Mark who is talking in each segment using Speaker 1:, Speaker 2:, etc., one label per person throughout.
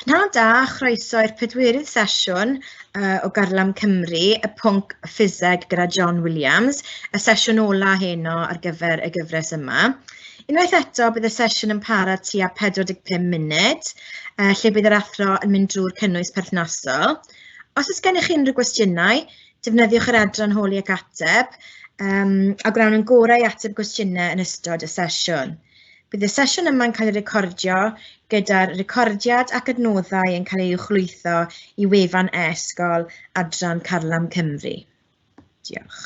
Speaker 1: Prynhawn da, chroeso i'r pedwerydd sesiwn o Garlam Cymru, y pwnc ffiseg gyda John Williams, y sesiwn ola heno ar gyfer y gyfres yma. Unwaith eto, bydd y sesiwn yn para tua 45 munud, lle bydd yr athro yn mynd drwy'r cynnwys perthnasol. Os oes gennych chi unrhyw gwestiynau, defnyddiwch yr adran holi ac ateb, a gwnawn yn gorau i ateb gwestiynau yn ystod y sesiwn. Bydd y sesiwn yma'n cael ei recordio gyda'r recordiad ac adnoddau yn cael eu uwchlwytho i wefan e-sgol Adran Carlam Cymru. Diolch.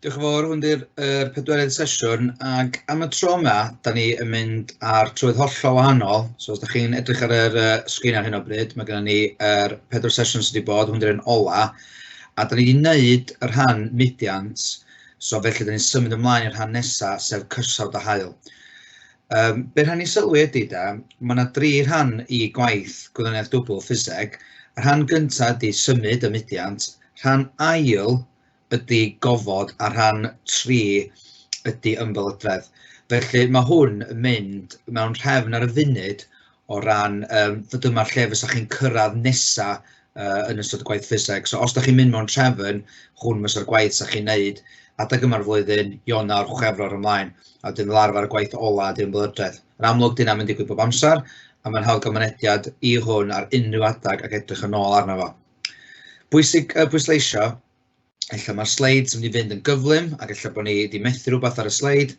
Speaker 2: Diolch yn fawr, hwn di'r er pedwerydd sesiwn, ac am y tro yma, da ni yn mynd ar trywydd hollol wahanol. So os da chi'n edrych ar yr sgrin ar hyn o bryd, mae gennym ni yr pedwar sesiwn sydd wedi bod, hwn di'r un ola, a da ni wedi gwneud y rhan mudiant. So felly, da ni'n symud ymlaen i'r rhan nesaf, sef cysawd a haul. Be rhan i sylwi ydy, da, mae yna dri rhan i gwaith gwyddoniaeth dwbl ffiseg. Y rhan gyntaf ydy symud y mudiant, rhan ail ydy gofod, a rhan tri ydy ymbelydredd. Felly mae hwn yn mynd mewn rhefn ar y funud o ran dyma'r lle fysa chi'n cyrraedd nesa yn ystod y gwaith ffiseg. So os da chi'n mynd mewn trefn, hwn fysa'r gwaith sa chi'n neud adeg yma'r flwyddyn, Ionawr, Chwefror ymlaen, a wedyn fel arfer y gwaith ola ydy ymbelydredd. Yn amlwg, dyna mynd digwydd bob amser, a mae'n hawdd gael mynediad i hwn ar unrhyw adeg ac edrych yn ôl arno fo. Bwysig pwysleisio, ella mae'r sleids yn mynd i fynd yn gyflym ac ella bod ni wedi methu rhywbeth ar y sleid,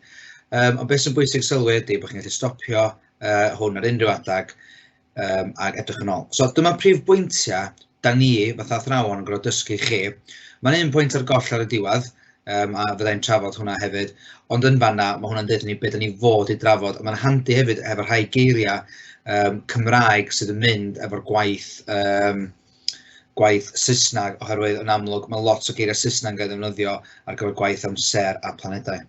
Speaker 2: ond beth sy'n bwysig sylwi ydy bod chi'n gallu stopio hwn ar unrhyw adeg ac edrych yn ôl. So dyma prif bwyntiau da ni fatha athrawon yn gorfod dysgu chi. Mae'n un pwynt ar goll ar y diwedd, a fyddai'n trafod hwnna hefyd, ond yn fanna mae hwnna'n deud ni beth da ni fod i drafod, a mae'n handi hefyd efo rhai geiriau Cymraeg sydd yn mynd efo'r gwaith gwaith Saesneg, oherwydd yn amlwg mae lot o geiriau Saesneg yn cael ei ddefnyddio ar gyfer gwaith am sêr a planedau.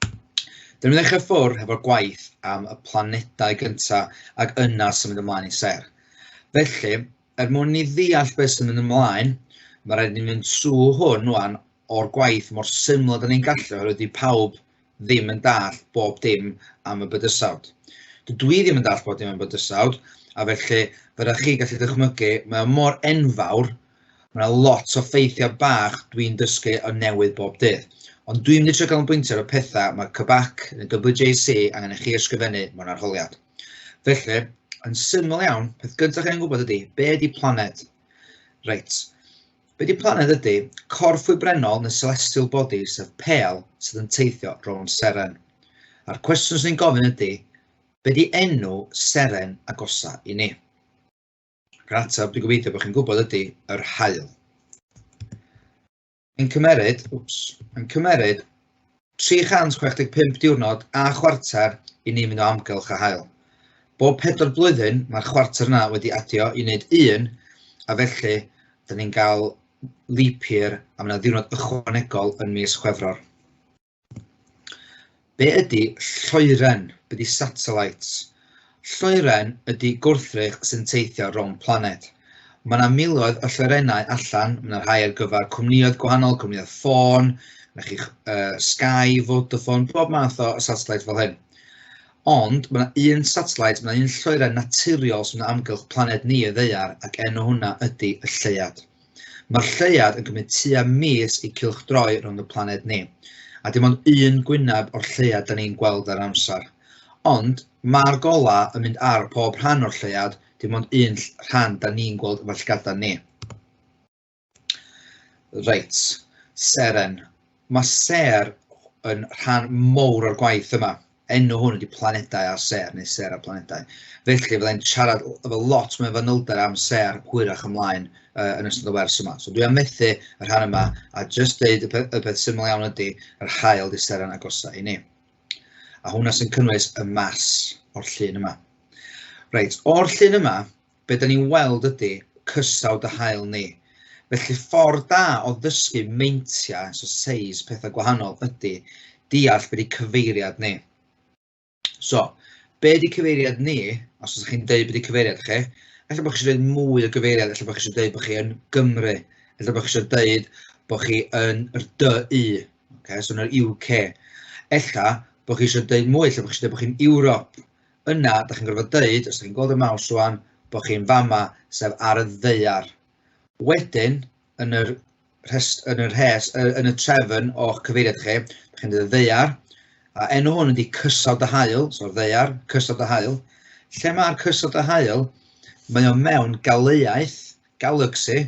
Speaker 2: Dyn ni'n ddechrau ffwrdd hefo'r gwaith am y planedau gyntaf ac yna symud ymlaen i sêr. Felly, er mwyn ni ddeall beth sy'n mynd ymlaen, mae rhaid ni fynd trwy hwn rwan o'r gwaith mor syml â da ni'n gallu, oherwydd di pawb ddim yn dallt bob dim am y bydysawd. Dydw i ddim yn dallt bob dim am y bydysawd, a felly fydda chi gallu dychmygu, mae o mor enfawr, mae yna lot o ffeithiau bach dwi'n dysgu o newydd bob dydd. Ond dwi'n mynd i trio canolbwyntio ar y pethau mae CBAC neu WJC angen i chi ysgrifennu mewn arholiad. Felly, yn syml iawn, peth gyntaf chi'n gwybod ydy, be ydy planed? Reit, Be 'di planed ydy corff wybrenol neu celestial body, sef pêl sydd yn teithio rownd seren. A'r cwestiwn sy'n ni'n gofyn ydy, be 'di enw seren agosa i ni? Ac yr ateb dwi'n gobeithio bod chi'n gwybod ydy yr haul. Yn cymeryd, wps, yn cymeryd 365 diwrnod a chwarter i ni mynd o amgylch y haul. Bob pedwar blwyddyn mae'r chwarter yna wedi adio i wneud un, a felly da ni'n cael leap year a mae yna ddiwrnod ychwanegol yn mis Chwefror. Be ydy lloeren? Be ydy satellites? Lloeren ydy gwrthrych sy'n teithio rownd planed. Mae yna miloedd o lloerennau allan, mae yna rhai ar gyfer cwmnïoedd gwahanol, cwmnïoedd ffôn, mae chi Sky, Vodafone, bob math o satellite fel hyn. Ond mae yna un satellite, mae yna un lloeren naturiol sy'n mynd amgylch planed ni, y Ddaear, ac enw hwnna ydy y Lleuad. Mae'r Lleuad yn cymryd tua mis i cylchdroi rownd y planed ni, a dim ond un gwyneb o'r Lleuad da ni'n gweld ar amser. Ond mae'r golau yn mynd ar pob rhan o'r Lleuad, dim ond un rhan da ni'n gweld efo llygadau ni. Reit, seren. Mae sêr yn rhan mowr o'r gwaith yma. Enw hwn ydy planedau a sêr, neu sêr a planedau. Felly, fyddai'n siarad efo lot mwy o fanylder am sêr hwyrach ymlaen yn ystod y wers yma. So dwi am methu y rhan yma, a jyst deud y peth, y peth syml iawn ydy, yr haul di seren agosa i ni. A hwnna sy'n cynnwys y mas o'r llun yma. Reit, o'r llun yma, be da ni'n weld ydy cysawd y haul ni. Felly ffordd da o ddysgu meintiau, so size, pethau gwahanol, ydy deall be di cyfeiriad ni. So, be di cyfeiriad ni, os ydych chi'n deud be di cyfeiriad chi, ella bod chi eisiau dweud mwy o gyfeiriad, ella bod chi eisiau dweud bod chi yn Gymru, ella bod chi eisiau dweud bod chi yn yr DU, okay, so yn yr UK. Ella bod chi eisiau dweud mwy, ella bod chi eisiau dweud bod chi'n Ewrop. Yna, da chi'n gorfod deud, os da chi'n gweld y maws rwan, bod chi'n fama, sef ar y ddaear. Wedyn, yn yr rhes, yn yr rhes, yn y trefn o'ch cyfeiriad chi, da chi'n dweud y ddaear, a enw hwn ydy cysawd y haul, so'r ddaear, cysawd y haul. Lle mae'r cysawd y haul? Mae o mewn galeuaeth, galaxy,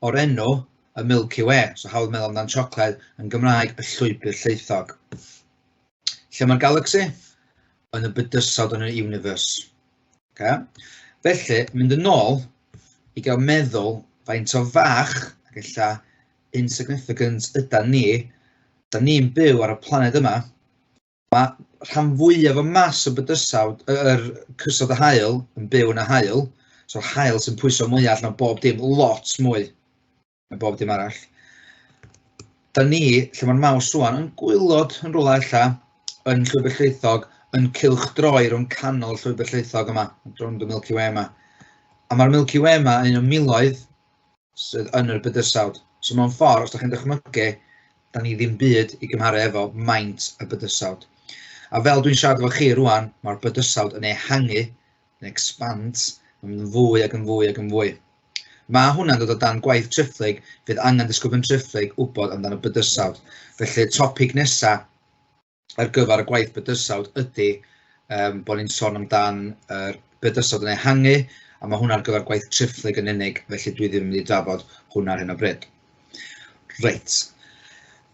Speaker 2: o'r enw y Milky Way. So hawdd meddwl amdan siocled, yn Gymraeg, y llwybr llaethog. Lle mae'r galaxy? Yn y bydysawd yn y universe. Okay? Felly, mynd yn ôl i gael meddwl faint o fach ac ella insignificant yda ni, da ni'n byw ar y planed yma, mae rhan fwyaf o mas o bydysawd, yr cyswllt y haul, yn byw yn y haul, so'r haul sy'n pwyso mwyaf allan o bob dim, lot mwy na bob dim arall. Da ni, lle mae'r maws rwan, yn gwylod yn rhywle ella, yn Llwybr Llaethog, yn cylchdroi rhwng canol Llwybr Llaethog yma, rhwng y Milky Way yma. A mae'r Milky Way yma yn un o miloedd sydd yn yr bydysawd. So mewn ffordd, os da chi'n dychmygu, da ni ddim byd i gymharu efo maint y bydysawd. A fel dwi'n siarad efo chi rwan, mae'r bydysawd yn ehangu, yn expand, mae'n mynd yn fwy ac yn fwy ac yn fwy. Mae hwnna'n dod o dan gwaith triphlyg, fydd angen disgyblion triphlyg wybod amdan y bydysawd. Felly, topig nesaf ar gyfer y gwaith bydysawd ydy bod ni'n sôn amdan yr bydysawd yn ehangu, a mae hwnna ar gyfer gwaith triphlyg yn unig, felly dwi ddim yn mynd i drafod hwnna ar hyn o bryd. Reit.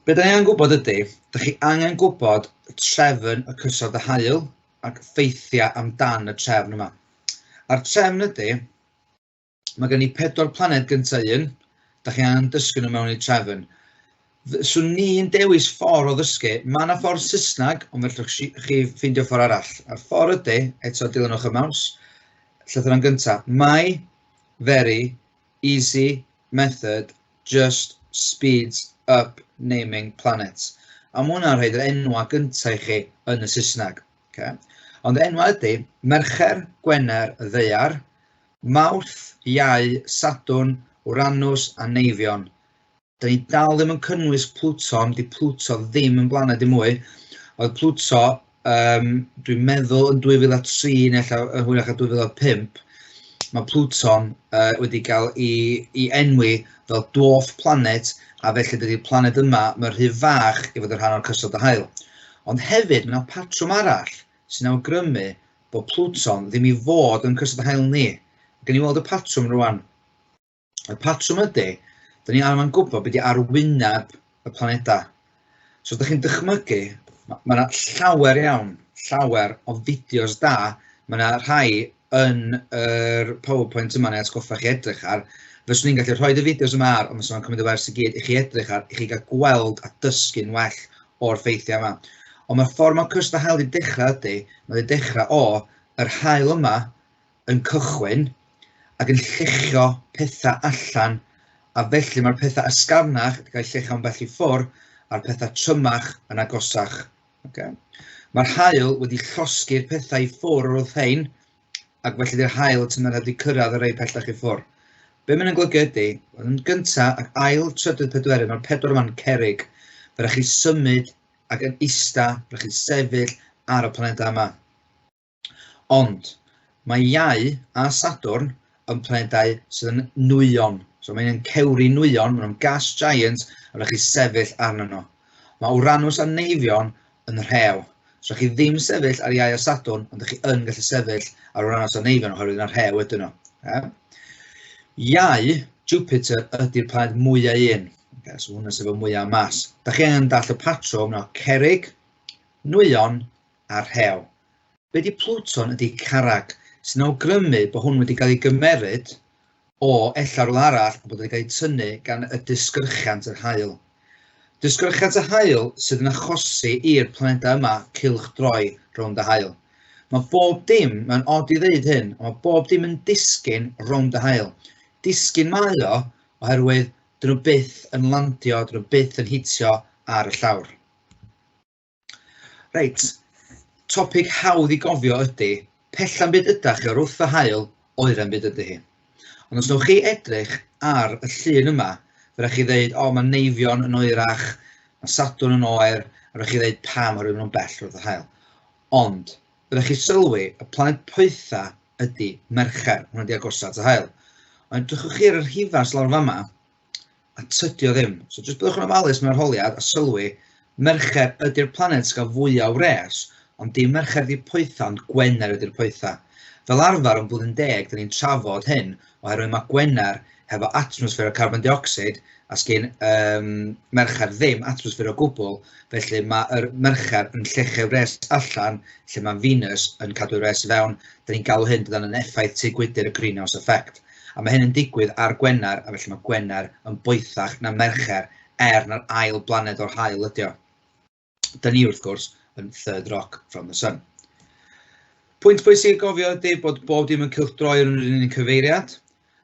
Speaker 2: Be da ni angen gwybod ydy, da chi angen gwybod trefn y cyswllt y haul ac ffeithiau amdan y trefn yma. A'r trefn ydy, mae gen i 4 planed gyntaf un, da chi angen dysgu nhw mewn i trefn. Swn ni'n dewis ffordd o ddysgu, mae yna ffordd Saesneg, ond fellwch chi ffeindio ffordd arall. A'r ffordd ydy, eto dilynwch y maws, llythyren gyntaf, my very easy method just speeds up naming planets. A mae hwnna'n rhoi'r enwau gyntaf i chi yn y Saesneg. Okay. Ond y enwau ydy Mercher, Gwener, y Ddaear, Mawrth, Iau, Sadwrn, Uranus a Neifion. Da ni dal ddim yn cynnwys Pluto, di Pluto ddim yn blaned dim mwy. Oedd Pluto, dwi'n meddwl yn 2003 neu ella hwyrach a 2005, mae Pluton wedi cael ei enwi fel dwarf planet, a felly dydy'r planed yma, mae'n rhy fach i fod yn rhan o'r cyswllt y haul. Ond hefyd, mae yna patrwm arall sy'n awgrymu bod Pluton ddim i fod yn cyswllt y haul ni. Gen i weld y patrwm rwan. Y patrwm ydy, da ni arfer yn gwybod beth ydy arwyneb y planedau. So, ydych chi'n dychmygu, mae yna llawer iawn, llawer o fideos da. Mae yna rhai yn yr PowerPoint yma neu atgoffa chi edrych ar. Fyswn i'n gallu rhoi y fideos yma ar, ond fyswn i'n cymryd y wers i gyd i chi edrych ar, i chi gael gweld a dysgu'n well o'r ffeithiau yma. Ond mae'r ffordd mae cyswllt y haul wedi dechrau ydy, mae wedi dechrau o yr haul yma yn cychwyn ac yn lluchio pethau allan, a felly mae'r pethau ysgafnach wedi cael eu lluchio'n bell i ffwrdd a'r pethau trymach yn agosach. Okay. Mae'r haul wedi llosgi'r pethau i ffwrdd wrth hein, ac felly dy'r haul y tymor wedi cyrraedd y rei pellach i ffwrdd. Be mae'n golygu ydy, yn gyntaf ac ail, trydydd, pedwerydd, mae'r 4 yma'n cerrig. Fe rhaid chi symud ac yn ista, rhaid chi sefyll ar y planedau yma. Ond mae Iau a Sadwrn yn planedau sydd yn nwyon. So mae'n cewri nwyon, maen nhw'n gas giant, a rhaid chi sefyll arnyn nhw. Mae Uranus a Neifion yn rhew. So chi ddim sefyll ar Iau a Sadwrn, ond chi yn gallu sefyll ar Uranus a Neifion oherwydd yna rhew ydyn nhw. Okay. Iau, Jupiter, ydy'r planed mwyaf un. Okay, so hwnna sydd efo mwyaf mas. Da chi angen dall y patrwm, no, cerrig, nwyon a rhew. Be di Pluton ydy carreg, sy'n awgrymu bod hwn wedi cael ei gymeryd o ella rhywle arall a bod wedi cael ei tynnu gan y disgyrchiant yr haul. Disgyrchiant y haul sydd yn achosi i'r planedau yma cylchdroi rownd y haul. Mae bob dim, mae'n od i ddeud hyn, ond mae bob dim yn disgyn rownd y haul. Disgyn mae o oherwydd dyn nhw byth yn landio, dyn nhw byth yn hitio ar y llawr. Reit, topig hawdd i gofio ydy, pella'n byd ydach chi o'r wrth y haul, oera'n byd ydy hi. Ond os wnewch chi edrych ar y llun yma, fe rhaid chi ddeud, o, mae Neifion yn oerach, mae Sadwrn yn oer, a rhaid chi ddeud pam oherwydd maen nhw'n bell wrth y haul. Ond, Byddech chi sylwi, y planed poetha ydy Mercher, hwnna di agosa at y haul. Ond edrychwch chi ar y rhifau lawr fama, a tydi o ddim. So jyst byddwch yn ofalus mewn arholiad a sylwi, Mercher ydy'r planed sy'n cael fwyaf o wres, ond dim Mercher ydy'r poetha, ond Gwener ydy'r poetha. Fel arfer yn blwyddyn deg, dyn ni'n trafod hyn, oherwydd mae Gwener hefo atmosffer o carbon dioxid, a sgyn Mercher ddim atmosffer o gwbl, felly mae'r Mercher yn llechu wres allan, lle mae Venus yn cadw'r wres i fewn. Dyn ni'n galw hyn dydan yn effaith tŷ gwydr, y greenhouse effect. A mae hyn yn digwydd ar Gwener, a felly mae Gwener yn boethach na Mercher, er na'r ail blaned o'r haul ydi o. Da ni, wrth gwrs, yn third rock from the sun. Pwynt pwysig i gofio ydy bod bob dim yn cylchdroi yn yr un cyfeiriad.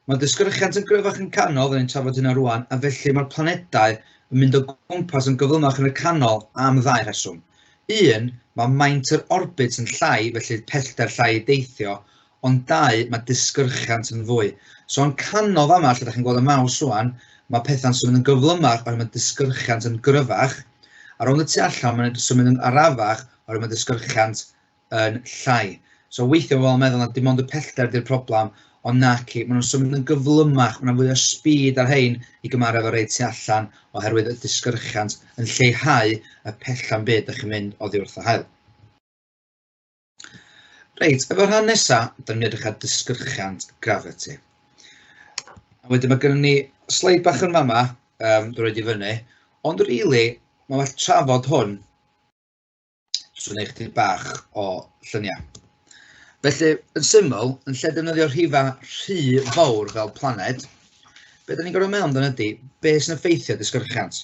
Speaker 2: Mae disgyrchiant yn gryfach yn canol, da ni'n trafod hynna rwan, a felly mae'r planedau yn mynd o gwmpas yn gyflymach yn y canol am ddau rheswm. Un, mae maint yr orbit yn llai, felly pellter llai i deithio, ond dau, mae disgyrchiant yn fwy. So yn canol fama, lle da chi'n gweld y maws rwan, mae pethau'n symud yn gyflymach oherwydd mae disgyrchiant yn gryfach, a rownd y tu allan mae'n symud yn arafach oherwydd mae disgyrchiant yn llai. So weithiau mae pobl yn meddwl na dim ond y pellter di'r problem, ond naci, maen nhw'n symud yn gyflymach, mae yna fwy o speed ar hein i gymharu efo rei tu allan oherwydd y disgyrchiant yn lleihau y pella'n byd da chi'n mynd oddi wrth y haul. Reit, efo'r rhan nesaf, da ni'n edrych ar disgyrchiant gravity. A wedyn mae gennym ni sleid bach yn fama, dwi'n rhaid i fyny, ond really, mae well trafod hwn trwy wneud chdi bach o lluniau. Felly, yn syml, yn lle defnyddio rhifau rhy fawr fel planed, be da ni'n gorfod meddwl amdano ydy, be sy'n effeithio disgyrchiant?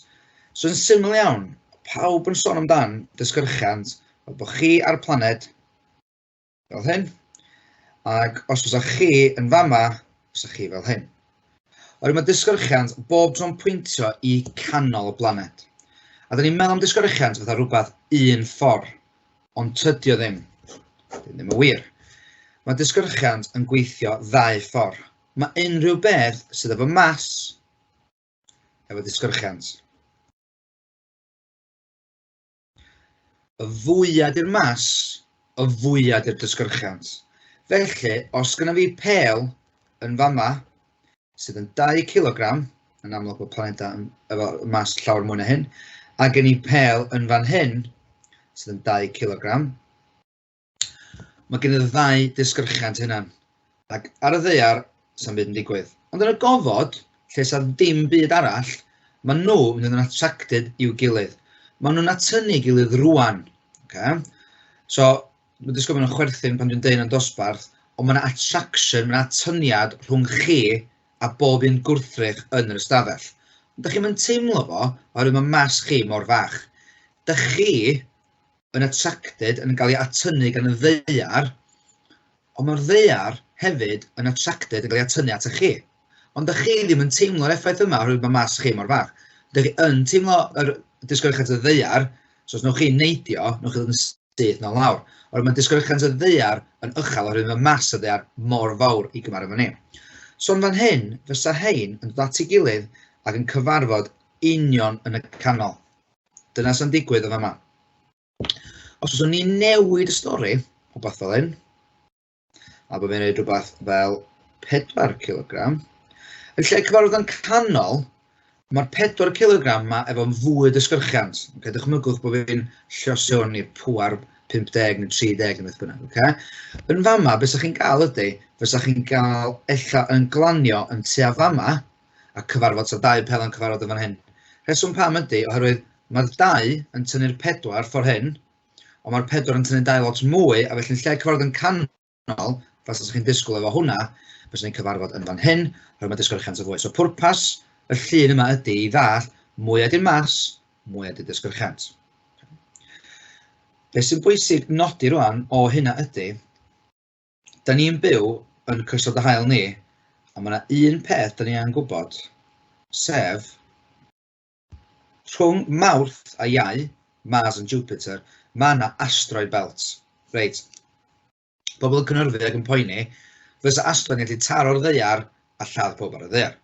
Speaker 2: So, yn syml iawn, pawb yn sôn amdan disgyrchiant, fel bod chi ar y planed, fel hyn, ac os fysa chi yn fama, fysa chi fel hyn. Oherwydd mae disgyrchiant bob tro'n pwyntio i canol y blaned. A da ni'n meddwl am disgyrchiant fatha rhywbeth un ffordd, ond tydi o ddim. Dyn ddim yn wir. Mae disgyrchiant yn gweithio ddau ffordd. Mae unrhyw beth sydd efo mas efo disgyrchiant. Y fwya 'di'r mas, y fwya 'di'r disgyrchiant. Felly, os gynna fi pêl yn fama, sydd yn 2 kilogram, yn amlwg bod planedau efo mas llawer mwy na hyn, a gen i pêl yn fan hyn, sydd yn 2 kilogram, mae gen i ddau disgyrchiant hynna. Ac ar y ddaear, sa'm byd yn digwydd. Ond yn y gofod, lle sa ddim byd arall, maen nhw yn mynd yn attracted i'w gilydd. Maen nhw'n atynnu gilydd rwan. Okay? So, mae'n disgwyl bod nhw'n chwerthin pan dwi'n deud yn dosbarth, ond mae yna attraction, mae yna atyniad rhwng chi a bob un gwrthrych yn yr ystafell. Ond dach chi'm yn teimlo fo, oherwydd mae mas chi mor fach. Dach chi yn attracted, yn cael ei atynnu gan y ddaear, ond mae'r ddaear hefyd yn attracted, yn cael ei atynnu at chi. Ond dych chi ddim yn teimlo'r effaith yma oherwydd mae mas chi mor fach. Dych chi yn teimlo yr disgyrchiant y ddaear, so os newch chi neidio, newch chi ddod yn syth nôl lawr. Oherwydd mae disgyrchiant y ddaear yn uchel oherwydd mae mas y ddaear mor fawr i gymharu efo ni. So yn fan hyn, fysa hein yn dod at ei gilydd ac yn cyfarfod union yn y canol. Dyna sy'n digwydd yn fama. Os fyswn ni'n newid y stori, rhywbeth fel hyn, a bod fi'n gwneud rhywbeth fel 4 kilogram, yn lle cyfarfod yn canol, mae'r 4 kilogram yma efo fwy disgyrchiant. Okay, dychmygwch bod fi'n llosio hwn i'r pŵar 50 neu 30 neu beth bynnag. Okay? Yn fama, beth chi'n gael ydy, fysa chi'n gael ella yn glanio yn tua fama, a cyfarfod, so dau pel yn cyfarfod yn fan hyn. Rheswm pam ydy, oherwydd mae'r dau yn tynnu'r pedwar ffordd hyn, ond mae'r pedwar yn tynnu dau lot mwy, a felly'n lle cyfarfod yn canol, fel os chi'n disgwyl efo hwnna, fyswn ni'n cyfarfod yn fan hyn, oherwydd mae disgyrchiant o fwy. So pwrpas y llun yma ydy i ddall mwy ydy'r mas, mwy ydy'r disgyrchiant. Be sy'n bwysig nodi rwan o hynna ydy, Da ni'n byw yn cyswllt y haul ni, a mae yna un peth da ni angen gwybod, sef rhwng Mawrth a Iau, Mars and Jupiter, mae yna asteroid belt. Reit, pobl yn cynhyrfu ac yn poeni, fysa asteroid yn gallu taro'r ddaear a lladd pob ar y ddaear.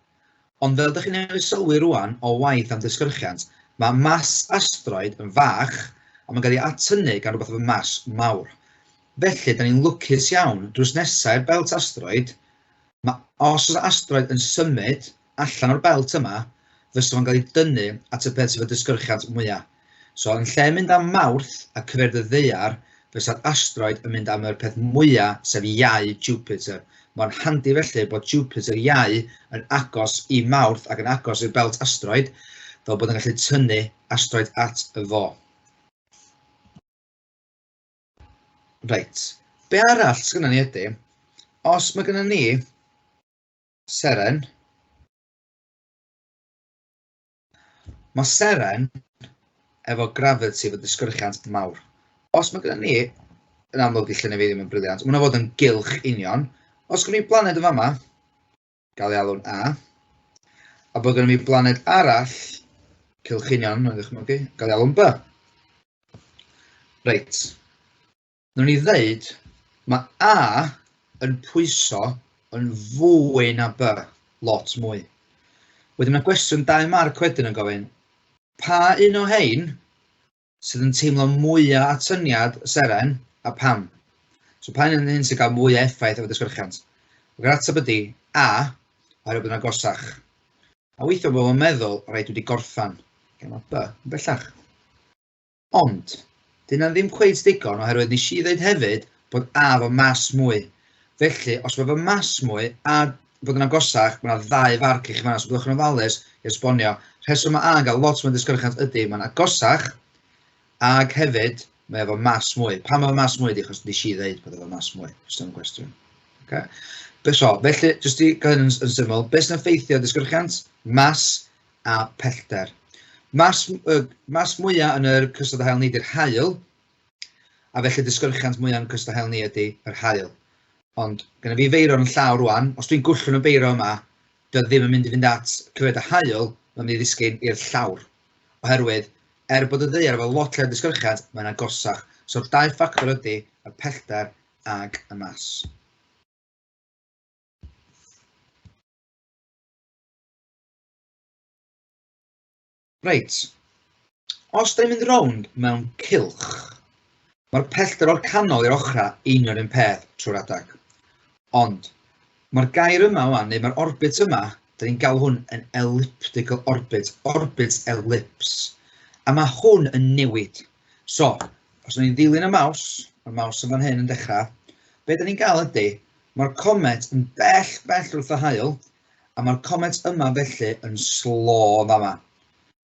Speaker 2: Ond fel dych chi'n newydd sylwi rwan o waith am ddisgyrchiant, mae mas asteroid yn fach a mae'n cael ei atynnu gan rhywbeth efo mas mawr. Felly, da ni'n lwcus iawn, drws nesaf i'r belt asteroid, mae, os oes asteroid yn symud allan o'r belt yma, fysa fo'n cael ei dynnu at y peth sydd efo disgyrchiant mwyaf. So, yn lle mynd am Mawrth a cyfeiriad y Ddaear, fysa'r asteroid yn mynd am yr peth mwyaf, sef Iau Jupiter. Mae'n handi felly bod Jupiter Iau yn agos i Mawrth ac yn agos i'r belt asteroid, fel bod yn gallu tynnu asteroid at y fo. Reit, be arall sgynnon ni ydy, os mae gynnon ni seren, mae seren efo gravity, efo disgyrchiant mawr. Os mae gynnon ni, yn amlwg di lluniau fi ddim yn brilliant, mae hwnna fod yn gylch union. Os gynnon ni blaned yn fama, gael ei alw'n A, a bod gennym ni blaned arall, cylch union, mae'n ddychmygu, gael ei alw'n B. Reit, nawn ni ddeud, mae A yn pwyso yn fwy na B, lot mwy. Wedyn mae gwestiwn 2 marc wedyn yn gofyn, pa un o hein sydd yn teimlo mwyaf atyniad y seren a pam? So pa un yn sy'n cael mwy o effaith efo disgyrchiant? Ac yr ateb ydy A, oherwydd bod yn agosach. A weithiau bod yn meddwl, rhaid dwi wedi gorffan. Gen mae B yn bellach. Ond, dyna ddim cweit digon oherwydd nes i ddweud hefyd bod A efo mas mwy. Felly, os mae fy mas mwy a bod yn agosach, mae yna ddau farc i chi fan'na, so byddwch yn ofalus i esbonio. Rheswm mae A yn cael lot mwy o ddisgyrchiant ydy, mae'n agosach, ac hefyd mae efo mas mwy. Pam mae mas mwy ydy, achos nes i ddeud bod efo mas mwy, jyst am gwestiwn. Okay. So, felly, jyst i gael hyn yn, yn syml, beth sy'n effeithio disgyrchiant? Mas a pellter. Mas, mas mwyaf yn yr cyswllt haul ni ydy'r haul, A felly disgyrchiant mwyaf yn cystal haul ni ydy yr haul. Ond gyda fi feiro yn llaw rwan, os dwi'n gwllwn y beiro yma, dio ddim yn mynd i fynd at cyfeiriad y haul, mae'n mynd i ddisgyn i'r llawr. Oherwydd, er bod y ddaear efo lot llai o disgyrchiant, mae'n agosach. So'r dau ffactor ydy y pellter ag y mas. Reit, os da ni'n mynd rownd mewn cylch, mae'r pellter o'r canol i'r ochrau union un peth trwy'r adag. Ond, mae'r gair yma wan, neu mae'r orbit yma, da ni'n galw hwn yn elliptical orbit, orbit ellipse. A mae hwn yn newid. So, os ni'n ddilyn y maws, mae'r maws yn fan hyn yn dechrau, be da ni'n gael ydy, mae'r comet yn bell, bell wrth y haul, A mae'r comet yma felly yn slo yn fama.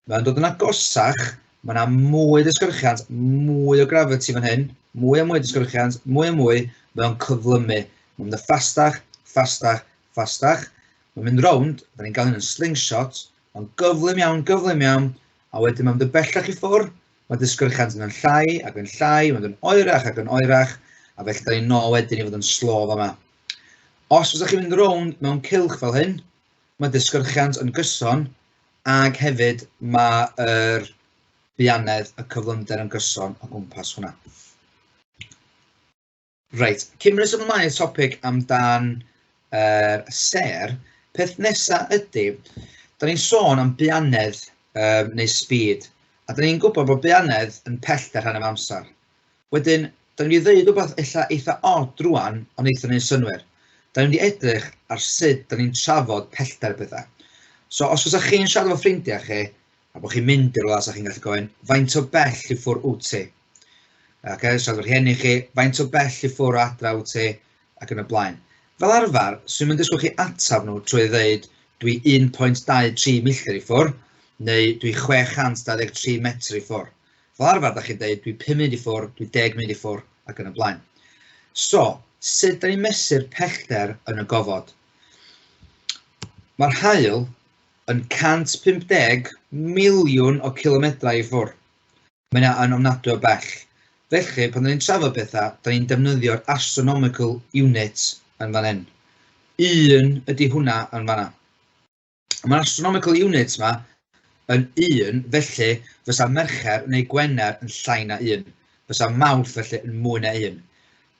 Speaker 2: Mae'n dod yn agosach, mae yna mwy o ddisgyrchiant, mwy o gravity fan hyn, mwy a mwy o ddisgyrchiant, mwy a mwy, mae o'n cyflymu. Mae'n mynd yn ffastach, ffastach, ffastach. Mae'n mynd rownd, da ni'n gael hyn yn slingshot, mae'n gyflym iawn, gyflym iawn, a wedyn mae'n mynd yn bellach i ffwrdd, mae disgyrchiant yn llai ac yn llai, mae'n mynd yn oerach ac yn oerach, a felly da ni'n nôl wedyn i fod yn slo fama. Os fysa chi'n mynd rownd mewn cylch fel hyn, mae disgyrchiant yn gyson ac hefyd mae'r buanedd, y cyflymder yn gyson o gwmpas hwnna. Reit, cyn mynd ymlaen i'r topic amdan yr sêr, peth nesaf ydy, da ni'n sôn am buanedd um, neu speed, a da ni'n gwybod bod buanedd yn pellter rhan am amser. Wedyn, da ni'n mynd i ddeud rhywbeth ella eitha od rwan, ond eitha neud synnwyr. Da ni'n mynd i edrych ar sut da ni'n trafod pellter pethau. So, os fysa chi'n siarad efo ffrindiau chi, a bod chi'n mynd i rywle, sa chi'n gallu gofyn, faint o bell i ffwrdd wyt ti? Ac okay, siarad efo rhieni chi, faint o bell i ffwrdd o adra wyt ti? Ac yn y blaen. Fel arfer, swn i'n disgwyl chi atab nhw trwy ddeud, dwi 1.23 milltir i ffwrdd, neu dwi 623 metr i ffwrdd. Fel arfer, da chi'n deud, dwi 5 munud i ffwrdd, dwi 10 munud i ffwrdd, ac yn y blaen. So, sut da ni'n mesur pellter yn y gofod? Mae'r haul yn 150 miliwn o kilomedrau i ffwrdd. Mae yna yn ofnadwy o bell. Felly, pan da ni'n trafod pethau, da ni'n defnyddio'r astronomical unit yn fan hyn. Un ydy hwnna yn fanna. Mae'r astronomical units 'ma yn un, felly fysa Mercher neu Gwener yn llai na un. Fysa Mawrth felly yn mwy na un.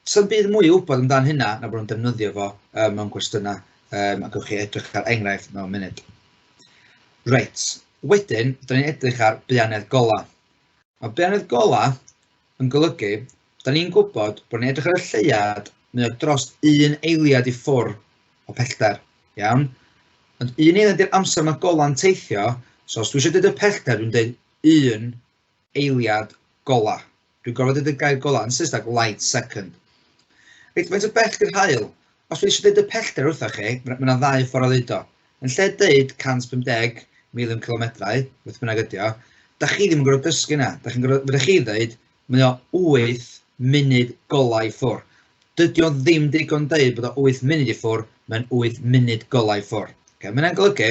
Speaker 2: Sa'm byd mwy i wybod amdan hynna na bod nhw'n defnyddio fo um, mewn cwestiynau, um, a gewch chi edrych ar enghraifft mewn munud. Reit, wedyn, da ni'n edrych ar buanedd gola. Mae buanedd gola yn golygu, Da ni'n gwybod bod ni'n edrych ar y lleuad, mae o dros un eiliad i ffwr o pellter, iawn? Ond un eiliad yw'r amser mae gola'n teithio, so os dwi eisiau dweud y pellter, dwi'n dweud un eiliad gola. Dwi'n gorfod dweud y gair gola yn Saesneg, light second. Reit, faint o bell di'r haul? Os dwi eisiau dweud y pellter wrthoch chi, mae yna ddau ffordd o ddeud o. Yn lle deud 150 miliwn cilometrau, beth bynnag ydi o, da chi ddim yn gorfod dysgu yna. Da chi'n gorfod, fydda chi ddeud, mae o 8 munud golau i ffwr. Dydy o ddim digon deud bod o 8 munud i ffwr, mae'n 8 munud golau i ffwr. Okay, mae hynna'n golygu,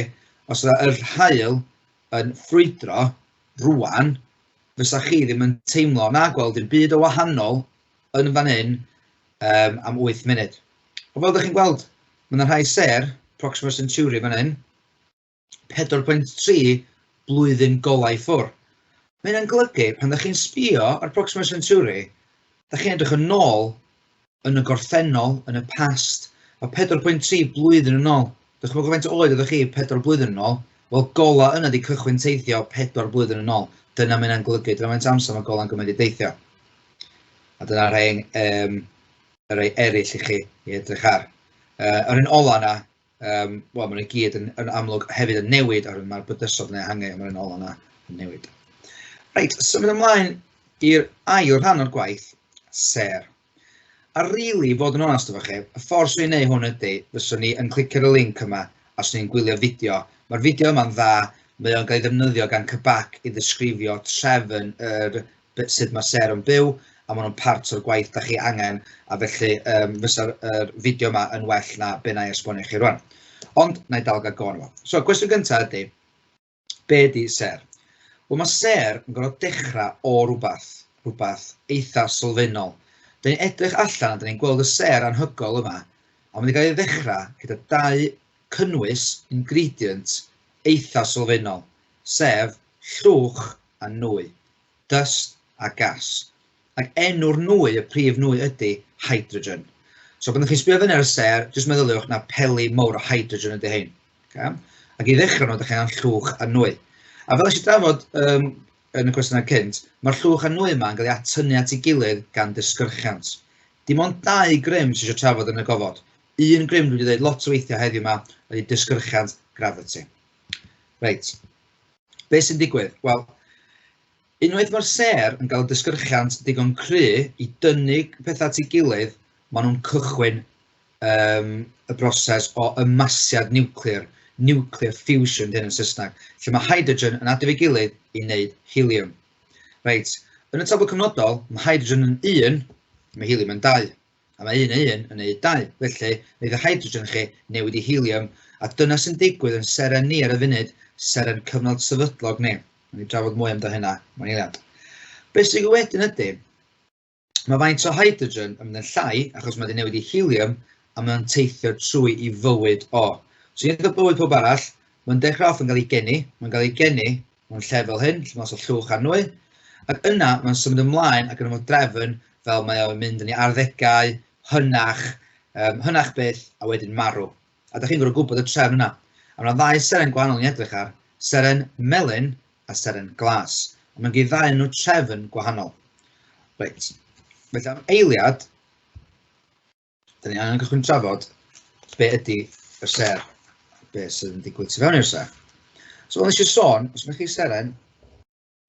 Speaker 2: os ydy'r haul yn ffrwydro rwan, fysa chi ddim yn teimlo na gweld dim byd o wahanol yn fan hyn um, am 8 munud. Ond fel ydych chi'n gweld, mae yna rhai ser, Proxima Centauri fan hyn, 4.3 blwyddyn golau i ffwr. Mae hynna'n golygu pan ydych chi'n sbio ar Proxima Centauri, ydych chi'n edrych yn ôl yn y gorffennol, yn y past, mae 4.3 blwyddyn yn ôl. Dychmygwch faint o oed oeddech chi 4 blwyddyn yn ôl. Wel, golau yna 'di cychwyn teithio 4 blwyddyn yn ôl. Dyna mae hynna'n golygu, dyna faint amser mae golau'n gymryd i deithio. A dyna rhai, um, rhai eraill i chi i edrych ar. Yr un ola yna, um, wel, maen nhw gyd yn, yn amlwg hefyd yn newid, oherwydd mae'r bydysod yn ehangu, a mae'r un ola yna yn newid. Reit, symud ymlaen i'r ail rhan o'r gwaith, sêr. A rili, i fod yn onast efo chi, y ffordd swn i'n neud hwn ydy, fyswn i yn clicio ar y link yma a swn i'n gwylio fideo. Mae'r fideo yma'n dda, mae o'n cael ei ddefnyddio gan Cybac i ddisgrifio trefn yr sut mae sêr yn byw, a maen nhw'n part o'r gwaith da chi angen, a felly um, fysa'r er fideo yma yn well na be na i esbonio chi rwan. Ond, na i dal gael go arno fo. So, cwestiwn gyntaf ydy, Be ydy sêr? Wel, mae sêr yn gorfod dechrau o rywbeth, rhywbeth eitha sylfaenol. Da ni'n edrych allan a da ni'n gweld y sêr anhygoel yma, a mae wedi cael ei ddechrau gyda dau cynnwys, ingredient, eitha sylfaenol, sef llwch a nwy, dust a gas. Ac enw'r nwy, y prif nwy ydy hydrogen. So pan ydych chi'n sbio fyny ar y sêr, jyst meddyliwch na peli mawr o hydrogen ydy hein. Okay? Ac i ddechrau nhw, ydych chi'n angen llwch a nwy. A fel eisiau drafod um, yn y cwestiynau cynt, mae'r llwch a nwy yma yn cael ei atynnu at ei gilydd gan ddisgyrchiant. Dim ond dau grym sydd eisiau trafod yn y gofod. Un grym dwi wedi dweud lot o weithiau heddiw yma ydy disgyrchiant gravity. Reit, be sy'n digwydd? Wel, unwaith mae'r sêr yn cael disgyrchiant digon cry i dynnu pethau at ei gilydd, maen nhw'n cychwyn um, y broses o ymasiad niwclear, nuclear fusion dyn yn Saesneg, lle mae hydrogen yn adio ei gilydd i wneud helium. Reit, yn y tabl cyfnodol, mae hydrogen yn 1, mae helium yn 2. A mae 1 a 1 yn gwneud 2. Felly, wneud y hydrogen chi newid i helium, a dyna sy'n digwydd yn seren ni ar y funud, seren cyfnod sefydlog ni. Wnawn ni drafod mwy amdano hynna mewn eiliad. Beth sy'n digwydd wedyn ydy, Mae faint o hydrogen yn mynd yn llai achos mae wedi newid i helium a mae o'n teithio trwy i fywyd o. So unwaith o bywyd pob arall, mae'n dechrau off yn cael ei geni, mae'n cael ei geni mewn lle fel hyn, lle mae'n llwch a nwy, ac yna mae'n symud ymlaen ac yn ymwneud drefn fel mae o'n mynd yn ei arddegau, hynach, um, hynach byth, a wedyn marw. A da chi'n gorfod gwybod y trefn yna. A mae yna ddau seren gwahanol ni'n edrych ar, seren melyn a seren glas. A mae'n gyd ddau nhw trefn gwahanol. Reit, felly am eiliad, da ni angen cychwyn trafod be ydy y ser, be sydd yn digwydd tu fewn i'r ser. So fel nes i sôn, os ydych chi seren,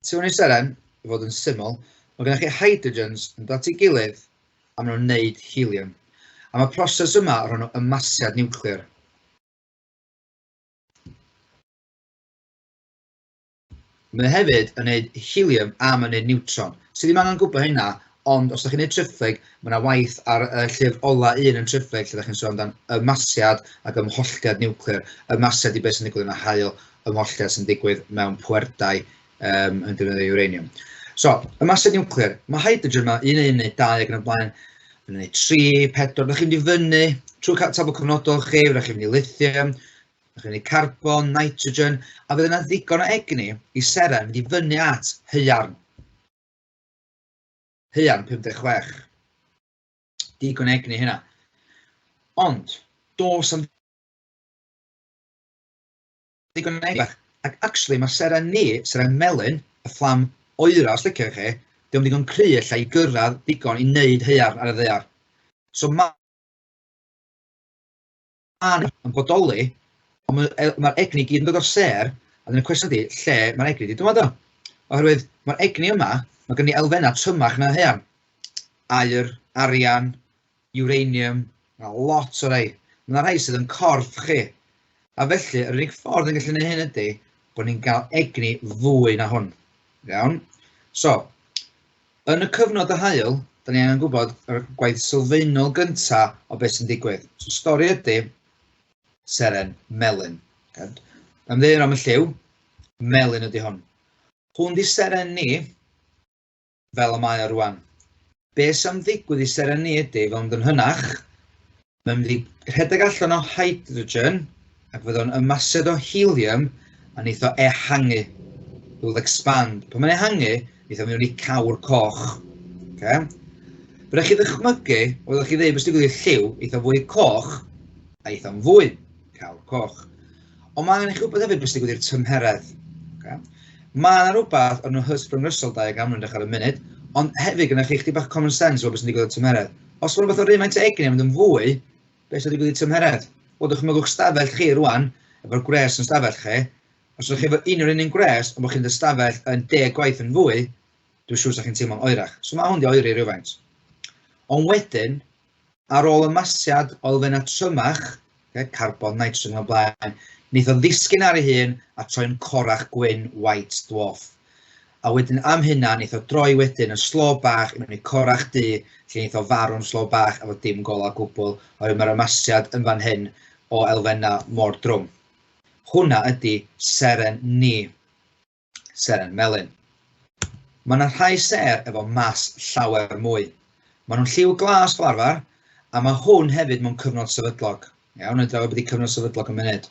Speaker 2: tu fewn i'r seren, i fod yn syml, mae gennych chi hydrogens yn dod at ei gilydd a maen nhw'n neud helium. A mae'r proses yma o'r enw ymasiad niwclear. Mae hefyd yn neud helium a mae'n neud niwtron. Sy ddim angen gwybod hynna, ond os ydych chi'n neud triphlyg, mae yna waith ar y llyfr ola un yn triphlyg lle ydych chi'n sôn amdan ymasiad ac ymholltiad niwclear. Ymasiad i beth sy'n digwydd yn y haul, ymholltiad sy'n digwydd mewn pwerdai um, yn defnyddio uranium. So, ymasiad niwclear. Mae hydrogen yma, un, un neu dau ac yn y blaen, yn gwneud tri, pedwar, ydych chi'n mynd i fyny trwy tabl cyfnodol chi, ydych chi'n mynd i lithium, Mae gen i carbon, nitrogen, a fydd yna ddigon o egni i seren mynd i fyny at haearn. Haearn 56. Digon egni hynna. Ond, dos am ddigon egni. Ac actually, mae seren ni, seren melyn, y fflam oera, os liciwch chi, Dio'm digon cry ella i gyrraedd digon i wneud haearn ar y ddaear. So ma' yn bodoli, ond mae'r ma egni gyd yn dod o'r sêr, a dyna'r cwestiwn ydy, lle mae'r egni wedi dod o? Oherwydd mae'r egni yma, mae gen i elfennau trymach na haearn. Aur, arian, uranium, mae lot o rei. Mae yna rhai sydd yn corff chi. A felly, yr unig ffordd yn gallu gwneud hyn ydy bod ni'n cael egni fwy na hwn. Iawn? So, yn y cyfnod y haul, da ni angen gwybod yr gwaith sylfaenol gyntaf o beth sy'n digwydd. So, stori ydy seren melyn. Ymddeir am y lliw, melyn ydy hwn. Hwn di seren ni, fel y mae o rwan. Be sy'n ddigwydd i seren ni ydy, fel mynd yn hynach, mae'n mynd i rhedeg allan o hydrogen ac fydd o'n ymased o helium a wneith o ehangu. It will expand. Pan mae'n ehangu, wneith o mewn i cawr coch. Okay? Byddech chi ddychmygu, oeddech chi ddeud beth sy'n digwydd i'r lliw, eitha fwy coch a eitha fwy cawr coch. Ond mae angen i chi wybod hefyd beth sy'n digwydd i'r tymheredd. Okay? Mae yna rhywbeth o'r enw Hertzsprung-Russell diagram, nhw'n dechrau ar y munud, ond hefyd gyda chi chdi bach common sense o beth sy'n digwydd i'r tymheredd. Os mae rhywbeth o'r un maint o egni yn mynd yn fwy, beth sy'n digwydd i'r tymheredd? Wel, dychmygwch stafell chi rwan, efo'r gwres yn stafell chi, os ydych chi efo un o'r un un gwres, ond bod chi'n stafell yn 10 gwaith yn fwy, dwi'n siŵr sa chi'n teimlo'n oerach. So mae hwn di oeri rhywfaint. Ond wedyn, Ar ôl ymasiad o elfennau trymach, okay, carbon, nitrogen o blaen, wneith o ddisgyn ar ei hun a troi'n corach gwyn white dwarf. A wedyn am hynna, wneith o droi wedyn yn slo bach i mewn i corach du, lle wneith o farw'n slo bach efo dim golau gwbl, oherwydd mae'r ymasiad yn fan hyn o elfennau mor drwm. Hwnna ydy seren ni. Seren melyn. Mae yna rhai sêr efo mas llawer mwy. Maen nhw'n lliw glas fel arfer, a mae hwn hefyd mewn cyfnod sefydlog. Iawn, yn drafod beth i cyfnod sefydlog yn munud.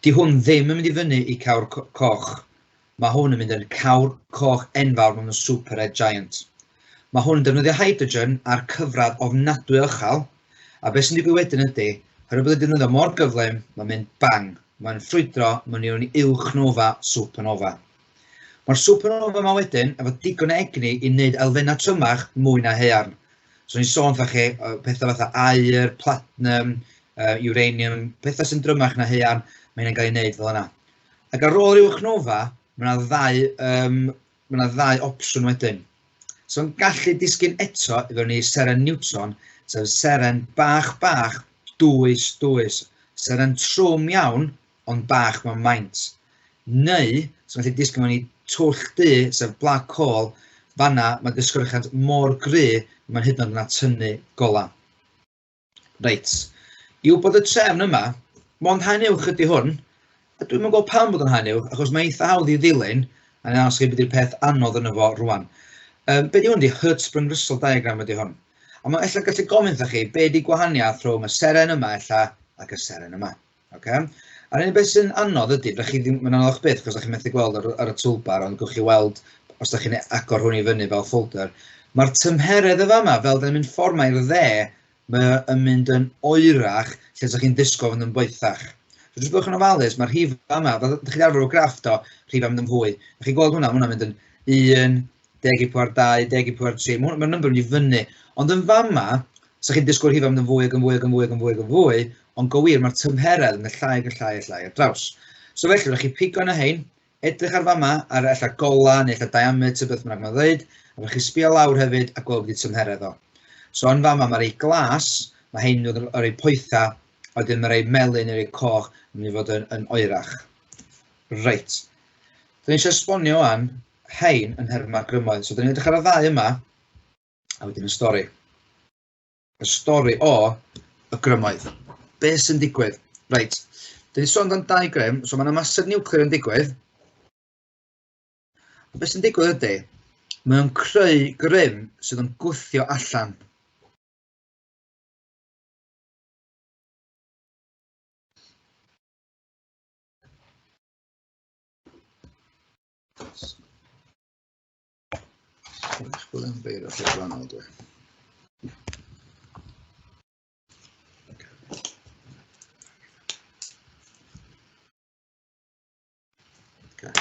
Speaker 2: Di hwn ddim yn mynd i fyny i cawr coch. Mae hwn yn mynd yn cawr coch enfawr mewn super red giant. Mae hwn yn defnyddio hydrogen ar cyfradd ofnadwy o uchel, a beth sy'n digwydd wedyn ydy, oherwydd bod yn defnyddio mor gyflym, mae'n mynd bang, Mae'n ffrwydro mewn i uwchnova supernova. Mae'r supernova yma wedyn efo digon o egni i wneud elfennau trymach mwy na haearn. So ni'n sôn wrtha chi pethau fatha aur, platinum, uranium, pethau sy'n drymach na haearn, mae hynny'n cael ei wneud fel yna. Ac ar ôl yr uwchnova, mae yna ddau, um, mae yna ddau opsiwn wedyn. So yn gallu disgyn eto i fewn i seren neutron, sef seren bach bach, dwys dwys, seren trwm iawn, ond bach mewn maint. Neu, so gallu disgyn mewn i twll du, sef black hole, fanna mae disgyrchiant mor gry, mae'n hyd yn oed yn atynnu golau. Reit, i wybod y trefn yma, mond haen uwch ydy hwn, a dwi'm yn gweld pam bod o'n haen uwch, achos mae eitha hawdd i ddilyn, a ni'n aros chi beth yw'r peth anodd yno fo rwan. Be di hwn di? Hertzsprung-Russell diagram ydy hwn. A mae ella gallu gofyn wrtha chi, be di gwahaniaeth rhwng y seren yma ella ac y seren yma. Okay? A'r unig beth sy'n anodd ydy, fydda chi ddim, mae'n anoddach byth, achos da chi'n methu gweld ar, ar y toolbar, ond gwch chi weld os da chi'n agor hwn i fyny fel folder. Mae'r tymheredd y fama, fel da ni'n mynd ffordd mae i'r dde, mae yn mynd yn oerach, lle da chi'n disgwyl fynd yn boethach. So jyst byddwch yn ofalus, mae'r rhif yma, fel da chi'n arfer o graff do, rhif yn mynd yn fwy. Da chi'n gweld hwnna, mae hwnna'n mynd yn 1, 10 i pŵer 2, 10 i pŵer 3, mae'r ma number yn mynd i fyny. Ond yn fama, sa chi'n disgwyl rhifau mynd yn fwy ac yn fwy ac yn fwy ac yn fwy ac yn fwy, ond go wir mae'r tymheredd yn mynd llai ac yn llai ac llai ar draws. So felly, rhaid chi pigo yna hein, edrych ar fama, ar ella gola neu ella diameter, beth bynnag mae'n dweud, a rhaid chi sbio lawr hefyd a gweld beth tymheredd o. So yn fama mae rei glas, mae hein yn dod o'r rei poetha, a wedyn mae rei melyn neu rei coch yn mynd i fod yn, yn oerach. Reit. Da ni eisiau esbonio wan hein yn nhermau grymoedd. So da ni'n edrych ar y ddau yma, a wedyn y stori. Y stori o y grymoedd. Be sy'n digwydd? Reit, da ni'n sôn amdan dau grym, so mae'n ymaseb niwclear yn digwydd. A beth sy'n digwydd ydy, mae'n creu grym sydd yn gwthio allan. Chwilio am beiro lle gwahanol dwi. Okay.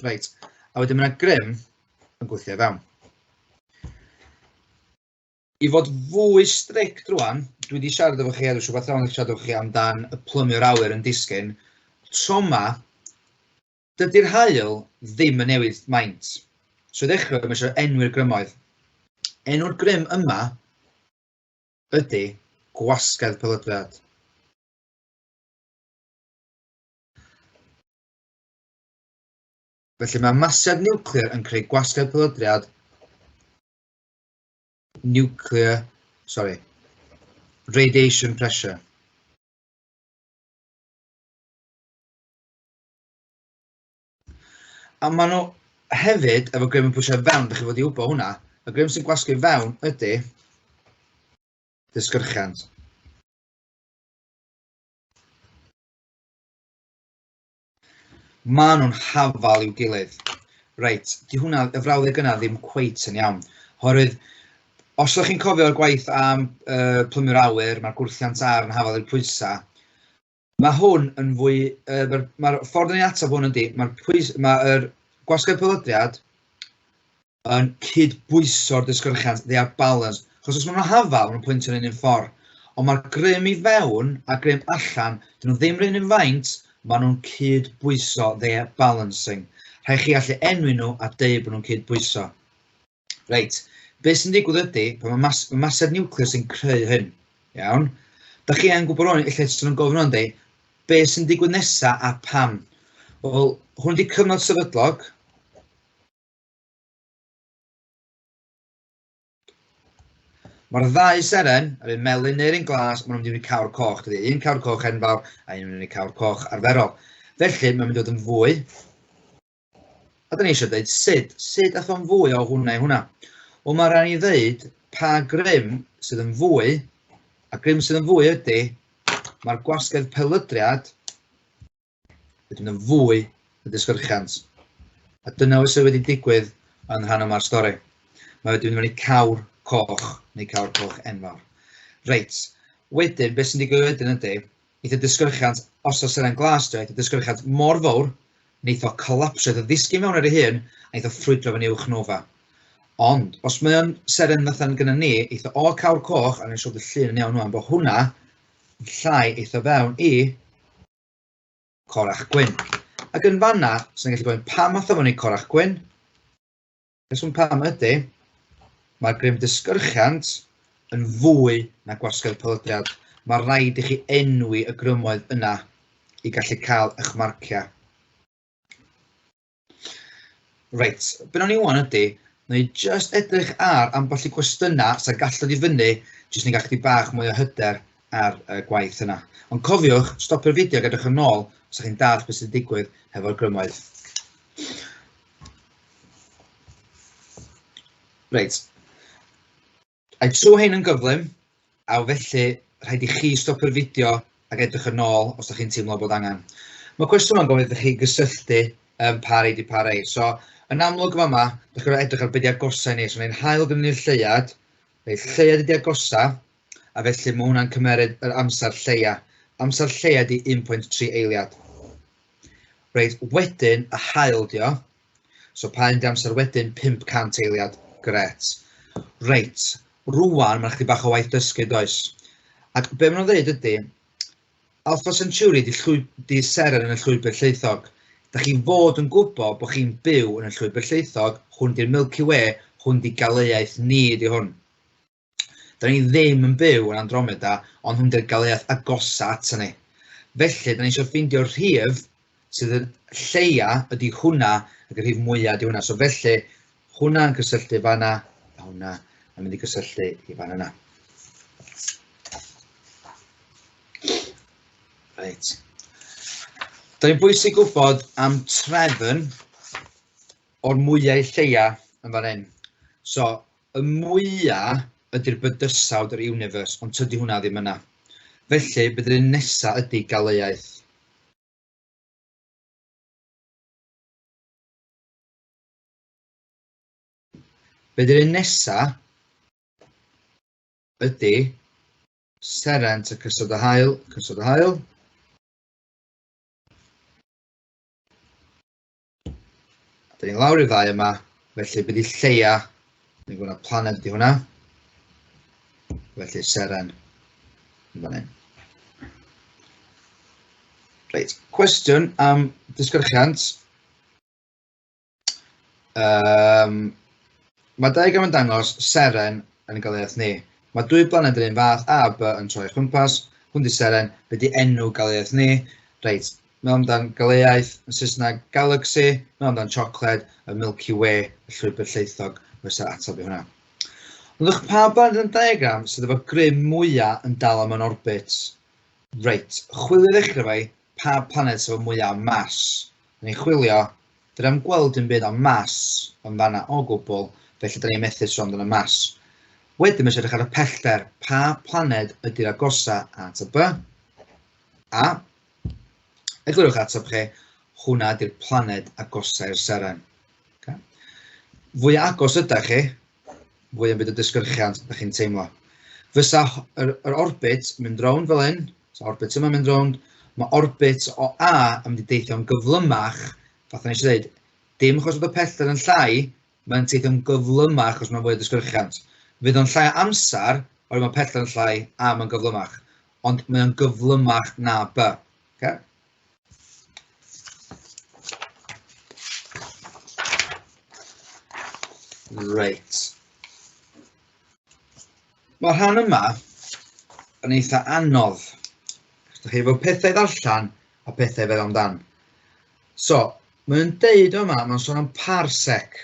Speaker 2: Reit, a wedyn mae yna grym. yn gweithio fewn. I fod fwy strict rwan, dwi wedi siarad efo chi, a dwi'n siŵr bod athrawon wedi siarad efo chi amdan y plymio'r awyr yn disgyn. Tro 'ma, dydy'r haul ddim yn newid maint. So i ddechrau, mae eisiau enwi'r grymoedd. Enw'r grym yma ydy gwasgedd pelydriad. Felly mae masiad niwclear yn creu gwasgedd pelydriad nuclear, sorry, radiation pressure. A maen nhw hefyd, efo grym yn pwysio fewn, dych chi fod i wybod hwnna, y grym sy'n gwasgu fewn ydy disgyrchiant. Maen nhw'n hafal i'w gilydd. Reit, di hwnna, y frawddeg yna ddim cweit yn iawn. Oherwydd, os ydych chi'n cofio'r gwaith am uh, plymio'r awyr, mae'r gwrthiant ar yn hafal i'r pwysau. Mae hwn yn fwy, uh, mae'r ma ffordd yn ei ateb hwn ydy, mae'r pwys, mae'r gwasgedd pelydriad yn cydbwyso'r disgyrchiant, they are balanced. Achos os maen nhw'n hafal, maen nhw'n pwyntio'n un un ffordd. Ond mae'r grym i fewn a grym allan, dyn nhw ddim rhan un faint, maen nhw'n cydbwyso, they are balancing. Rhaid chi allu enwi nhw a deud bod nhw'n cydbwyso. Reit, beth sy'n digwydd ydy, pan mae mas, masedd niwclear sy'n creu hyn, iawn? Da chi yn gwybod hwn, ella sy'n nhw'n gofyn hwn, deud, beth sy'n digwydd nesaf a pam? Wel, hwn ydy cyfnod sefydlog. Mae'r ddau seren, yr un melyn neu'r un glas, maen nhw'n mynd i wneud cawr coch. Dydy un cawr coch enfawr a un yn mynd i cawr coch arferol. Felly, mae'n mynd i fod yn fwy. A da ni eisiau dweud sut. Sut ath o'n fwy o hwnna i hwnna? Wel, mae rhaid ni ddeud pa grym sydd yn fwy, a grym sydd yn fwy ydy, mae'r gwasgedd pelydriad wedi mynd yn fwy na disgyrchiant. A dyna beth sydd wedi digwydd yn rhan yma'r stori. Mae wedi mynd mewn i cawr coch, neu cawr coch enfawr. Reit, wedyn, beth sy'n digwydd wedyn ydy, eith y disgyrchiant, os oes seren glas dwi, eith y disgyrchiant mor fawr, wneith o colapsio, eith o ddisgyn mewn ar ei hun, a eith o ffrwydro fyny uwch nova. Ond, os mae o'n seren fatha'n gyda ni, eith o o cawr coch, a ni'n siŵr bod y llun yn iawn rwan, bod hwnna yn llai eith o fewn i corach gwyn. Ac yn fanna, sy'n gallu gofyn pam ath o fyny corach gwyn? Reswm pam ydy, mae'r grym disgyrchiant yn fwy na gwasgedd pelydriad. Mae rhaid i chi enwi y grymoedd yna i gallu cael eich marciau. Reit, be wnawn ni ŵan ydy, wnawn ni jyst edrych ar ambell i gwestiynau sy'n gallu dod i fyny, jyst ni gael chdi bach mwy o hyder ar y gwaith yna. Ond cofiwch, stopio'r fideo ac edrych yn ôl os ydych chi'n dallt beth sy'n digwydd hefo'r grymoedd. Reit, Aeth trwy hein yn gyflym, a felly rhaid i chi stopio'r fideo ac edrych yn ôl os ydych chi'n teimlo bod angen. Mae cwestiwn yma'n gofyn iddo chi gysylltu um, pa rei di pa rei. So, yn amlwg yma, yma, ydych chi'n edrych ar beth di agosau ni. So, mae'n hael gyda ni'r lleuad, reit, lleuad ydi agosa, a felly mae hwnna'n cymeryd yr amser lleia. Amser lleia di 1.3 eiliad. Reit, wedyn y haul di o. So pa un di amser wedyn? 500 eiliad. Gret. Reit, rwan mae'n chdi bach o waith dysgu, does? Ac be maen nhw'n dweud ydy, Alpha Centauri di, llwy, di seren yn y llwybr llaethog. Da chi fod yn gwybod bod chi'n byw yn y llwybr llaethog, hwn di'r Milky Way, hwn di galeuaeth ni di hwn. Da ni ddim yn byw yn Andromeda, ond hwn di'r galeaeth agosa ato ni. Felly, da ni eisiau ffeindio'r rhif sydd yn lleia ydy hwnna, ac y rhif mwyaf ydy hwnna. So felly, hwnna'n cysylltu fanna, a hwnna yn mynd i gysylltu i fan yna. Reit. Da ni'n bwysig gwybod am trefn o'r mwyau lleia yn fan hyn. So, Y mwya ydy'r bydysawd, yr universe, ond tydi hwnna ddim yna. Felly, be 'di'r un nesa ydy galeuaeth. Be 'di'r un nesa ydy serent y cyswllt y haul, cyswllt y haul. Da ni lawr i'r ddau yma, Felly, be di lleia? Ni'n gwybod planed ydy hwnna. Felly, seren yn fan hyn. Reit, cwestiwn am disgyrchiant. Mae diagram yn dangos seren yn y galeaeth ni. Mae dwy blaned yr un fath, A a B, yn troi chwmpas. Hwn di seren, be di enw galeaeth ni? Reit, meddwl amdan galeaeth, yn Saesneg galaxy, meddwl amdan siocled, y Milky Way, y llwybr llaethog, fysa'r ateb i hwnna. Ond ydych pa blaned yn diagram sydd efo grym mwyaf yn dal am yn orbit? Reit, chwilio ddechrau fai, pa planed sydd efo mwyaf mas? Ni'n chwilio, dyn ni'n gweld dim byd am mas yn fanna o gwbl, felly dyn ni'n methu sôn amdano mas. Wedyn mae eisiau edrych ar y pellter, pa planed ydy'r agosa at y B? A, eglurwch ateb chi, hwnna ydy'r planed agosa i'r seren. Okay. Fwy agos ydych chi, fwy yn byd o disgyrchiant ydych chi'n teimlo. Fysa yr orbit yn mynd rownd fel hyn, so orbit yma'n mynd rownd, mae orbit o A yn mynd i deithio'n gyflymach, fatha nes i ddweud, dim achos bod y pellter yn llai, mae'n teithio'n gyflymach achos mae'n fwy o disgyrchiant. Fydd o'n llai o amser, oherwydd mae pellter yn llai a mae'n gyflymach, ond mae o'n gyflymach na B. Okay? Reit. Mae'r rhan yma yn eitha anodd. Os ydych chi efo pethau ddarllen a pethau feddwl amdan. So, mae'n deud yma, mae'n sôn am parsec.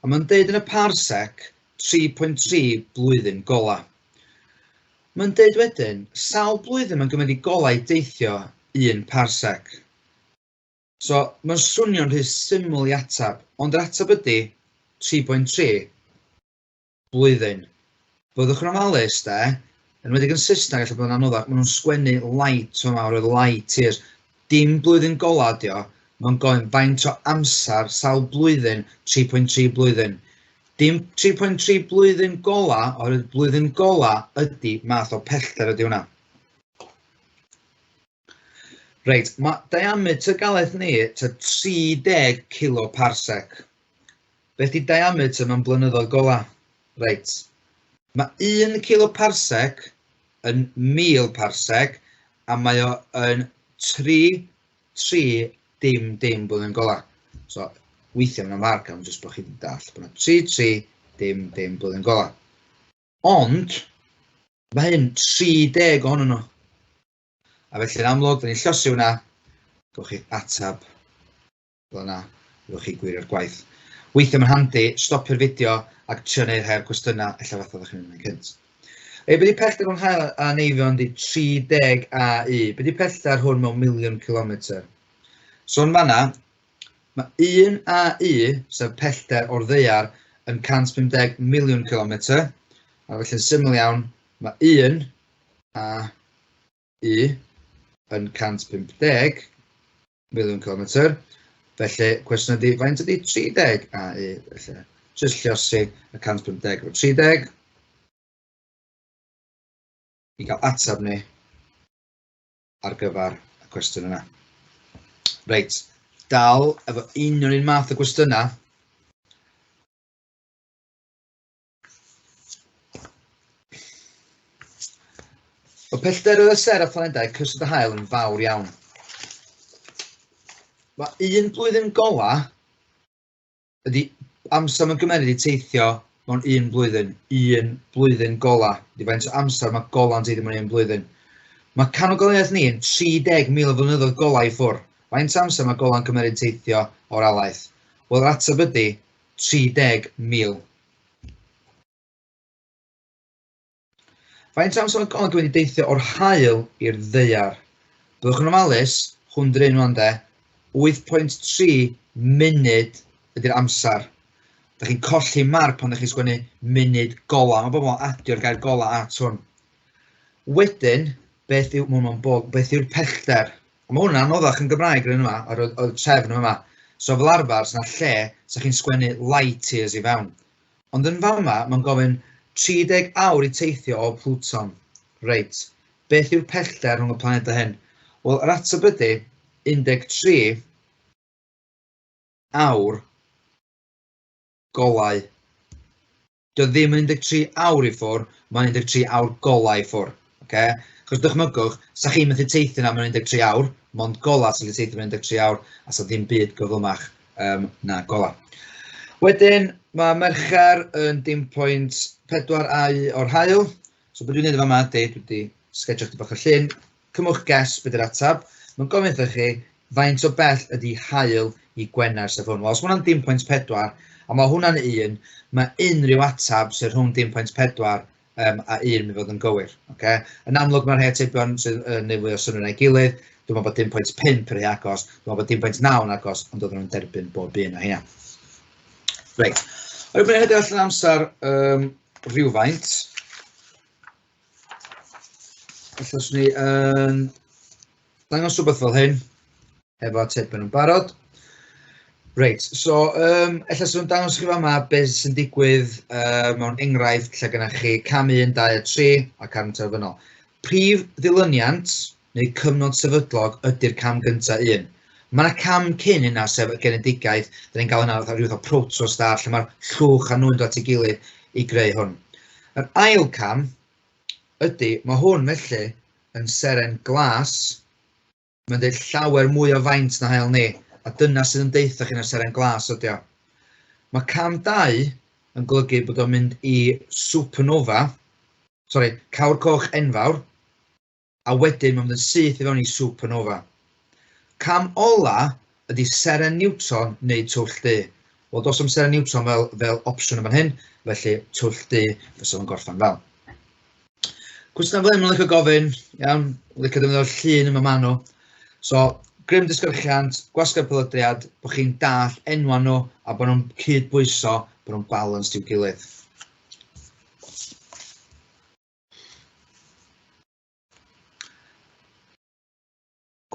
Speaker 2: A mae'n deud yn y parsec 3.3 blwyddyn gola. Mae'n deud wedyn, sawl blwyddyn mae'n gymryd i golau deithio un parsec. So, mae'n swnio'n rhy syml i ateb, ond yr ateb ydy 3.3 blwyddyn. Byddwch yn ofalus, de, yn enwedig yn Saesneg, ella bod yn anoddach, maen nhw'n sgwennu light yma, oherwydd light years. Dim blwyddyn golau ydi o, mae'n gofyn faint o amser, sawl blwyddyn, 3.3 blwyddyn. Dim 3.3 blwyddyn golau, oherwydd blwyddyn golau ydy math o pellter ydy hwnna. Reit, mae diametr galaeth ni tua 30 kiloparsec. Beth di diametr mewn blynyddoedd golau? Reit, mae 1 kiloparsec yn 1000 parsec a mae o yn 3, 3, dim, dim blwyddyn golau. So, weithiau mae'n marc am jyst bod chi wedi dall bod yna 3, 3, dim, dim blwyddyn golau. Ond, mae hyn 30 ohonyn nhw. A felly yn amlwg, dyn ni'n llosi hwnna, gewch chi ateb fel yna, gewch chi gwirio'r gwaith. Weithiau mae'n handi stopio'r fideo ac trio gwneud rhai o'r cwestiynau, ella fatha oeddech chi'n mynd cynt. Ei, be di pellter rhwng haul a Neifion di 30 AU. Be di pellter hwn mewn miliwn kilometr? So yn fanna, mae 1 AU, sef pellter o'r ddaear, yn 150 miliwn kilometr. A felly'n syml iawn, mae 1 AU yn 150 miliwn kilometr. Felly, cwestiwn ydy, faint ydy 30 AU? Felly, jyst lliosi y 150 efo 30 i gael ateb ni ar gyfer y cwestiwn yna. Reit, dal efo union un math o gwestiynau. Mae pellteroedd y sêr a phlanedau cyswllt y haul yn fawr iawn. Mae un blwyddyn gola ydy amser mae'n gymeryd i teithio mewn un blwyddyn. Un blwyddyn gola. Ydy faint o amser mae gola'n teithio mewn un blwyddyn. Mae canol goleuaeth ni yn 30,000 o flynyddoedd gola i ffwrdd. Faint o amser mae gola'n cymeryd teithio o'r alaeth? Wel, yr ateb ydy 30,000. Faint o amser mae Golwg wedi deithio o'r haul i'r ddaear? Byddwch yn ofalus, hwn dyn rwan de, 8.3 munud ydy'r amser. Da chi'n colli marc pan da chi'n sgwennu munud gola. Mae bobl yn adio'r gair gola at hwn. Wedyn, beth yw, mae bod, beth yw'r pellter? A mae hwn yn anoddach yn Gymraeg rhywun yma, o'r, o'r trefn yma. So fel arfer, sy'n lle, sa chi'n sgwennu light years i fewn. Ond yn fama, mae'n gofyn 30 awr i teithio o Pluton. Reit, beth yw'r pellter rhwng y planedau hyn? Wel, yr ateb ydy 13 awr golau. Dio ddim yn 13 awr i ffwr, mae'n 13 awr golau i ffwr. Okay? Chos dychmygwch, sa chi'n methu teithio na mewn 13 awr, mond golau sy'n gallu teithio mewn 13 awr, a sa ddim byd gyflymach na golau. Wedyn, mae Mercher yn dim pwynt 4 au o'r haul. So beth dwi'n neud yma ydy, dwi wedi sgetsio chdi bach o llun, cymwch guess beth yw'r ateb. Mae'n gofyn wrthoch chi, faint o bell ydy haul i Gwener sef hwn? Wel, os mae hwnna'n dim pwynt 4, a mae hwnna'n 1, mae unrhyw ateb sydd rhwng dim pwynt 4 a 1 mynd fod yn gywir. Okay? Yn amlwg mae'r rhai atebion sydd yn neud fwy o synnwyr na'i gilydd. Dwi'n meddwl bod dim pwynt 5 yn rhy agos, dwi'n meddwl bod dim pwynt 9 yn agos, ond oedden nhw'n derbyn bob un o heina. Reit, o'r bod ni'n allan amser rhywfaint, Felly os ni yn dangos rhywbeth fel hyn, efo atebion yn barod. Reit, so ella swn i'n dangos chi fama beth sy'n digwydd mewn enghraifft lle gennych chi cam 1, 2 a 3 a cam terfynol. Prif ddilyniant neu cyfnod sefydlog ydy'r cam gyntaf un. Mae yna cam cyn hynna, sef y genedigaeth, da ni'n gael hynna fatha rhyw fath o protostar lle mae'r llwch a nhw'n dod at ei gilydd i greu hwn. Yr ail cam ydy, mae hwn felly yn seren glas, mae'n dweud llawer mwy o faint na haul ni, a dyna sydd yn deutha chi na seren glas ydy o. Mae cam 2 yn golygu bod o'n mynd i supernova, sorry, cawr coch enfawr, a wedyn mae'n mynd yn syth i fewn i supernova. Cam ola ydy seren Newton neu twll du. Wel, does am seren Newton fel opsiwn yn fan hyn, felly twll du fysa fo'n gorffen fel. Cwestiwn fel hyn, mae'n licio gofyn, iawn, licio defnyddio'r llun yma maen nhw. So, grym disgyrchiant, gwasgedd pelydriad, bod chi'n dall enwa nhw a bod nhw'n cydbwyso, bod nhw'n balanced i'w gilydd.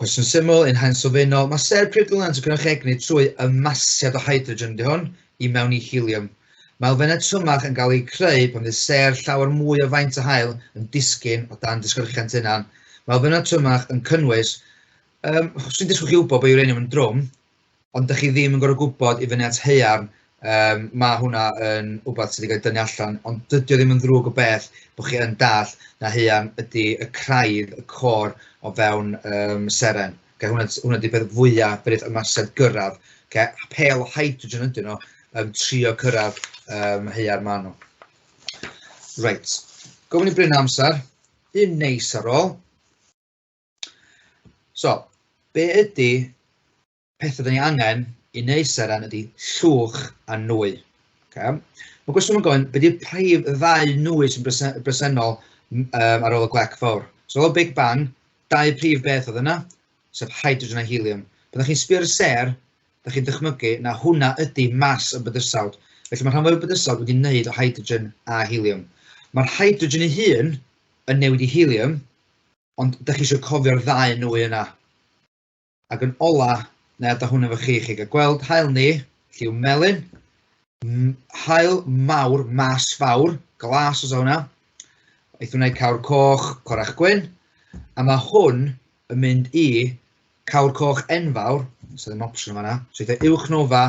Speaker 2: Cwestiwn syml, un haen sylfaenol. Mae ser prif dilyniant yn cynnwch egni trwy ymasiad o hydrogen ydy hwn i mewn i helium. Mae elfennau trymach yn cael eu creu pan fydd sêr llawer mwy o faint o haul yn disgyn o dan disgyrchiant hunan. Mae elfennau trymach yn cynnwys, swn i'n disgwyl chi wybod bod uranium yn drwm, ond dych chi ddim yn gorfod gwybod i fyny at haearn, mae hwnna yn wbath sydd wedi cael ei dynnu allan, ond dydy o ddim yn ddrwg o beth bod chi yn dall na haearn ydy y craidd, y core o fewn seren. Okay, hwnna ydy peth fwyaf bryd ymasedd gyrraedd. Okay, pêl o hydrogen ydyn nhw, trio cyrraedd haearn maen nhw. Reit, gofyn i Bryn amser, un neis ar ôl. So, be ydy pethau da ni angen i wneud seren ydy llwch a nwy. Okay. Mae gwestiwn yn gofyn, be ydy'r prif ddau nwy sy'n bresennol ar ôl y glec fawr? So, ar ôl Big Bang, dau prif beth oedd yna, sef hydrogen a helium. Byddwch chi'n sbio ar y sêr, da chi'n dychmygu na hwnna ydy mas y bydysawd. Felly mae rhan fwyaf o'r bydysawd wedi wneud o hydrogen a helium. Mae'r hydrogen ei hun yn newid i helium, ond da chi eisiau cofio'r ddau nwy yna. Ac yn ola, na i adael hwn efo chi, chi gael gweld haul ni, lliw melyn, haul mawr, mas fawr, glas os hwnna. Aeth hwnna i cawr coch, corach gwyn, a mae hwn yn mynd i cawr coch enfawr, so ddim opsiwn yma, so eitha uwch nova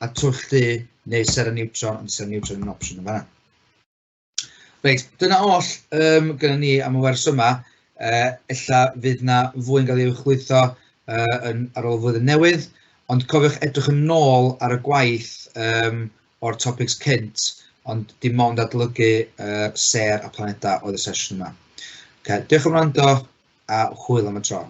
Speaker 2: a twll du neu seren neutron, ond seren neutron yn opsiwn yma. Reit, dyna oll gyda ni am y wers yma. Ella fydd na fwy yn cael ei uwchlwytho ar ôl y flwyddyn newydd, ond cofiwch edrych yn ôl ar y gwaith o'r topics cynt, ond dim ond adolygu sêr a planedau oedd y sesiwn yma. Okay, diolch am wrando a hwyl am y tro.